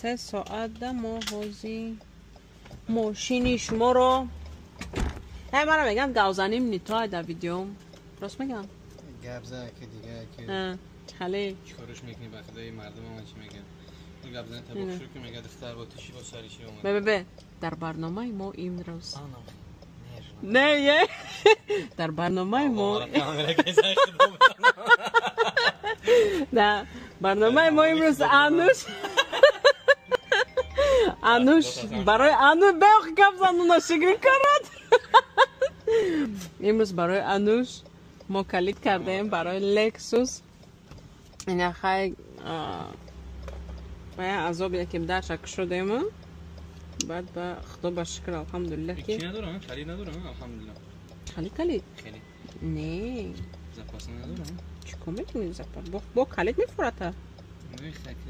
3 соат да мо ҳози мошини шуморо. Ҳай, мара меган, гавзаним не то дар видеом. Рост мегам? Гап за ки дига ки. Хале. Чикорш мекунӣ? Ба худои, мардум ама чӣ меган? Гап зани табох шуд ки мега духтар бо тиши бо сари чи омад. Бе, бе, бе. Дар барномаи мо имрӯз. Не, е. Дар барномаи мо. Да, барномаи мо имрӯз Ануш. Ануш барои Ануш беох гап зануна шигри карад. Имрӯз барои Ануш мо калид кардем барои Лексус. Ина хай бая азоб яким дарша кушодем, баъд ба худо ба шукр, алҳамдулиллах, ки Чи надорам, калид надорам, алҳамдулиллах. Калид, калид. Хеле. Не. Запас надорам. Чӣ кор мекунӣ запас? Бо калид мефурата. Не, хаки.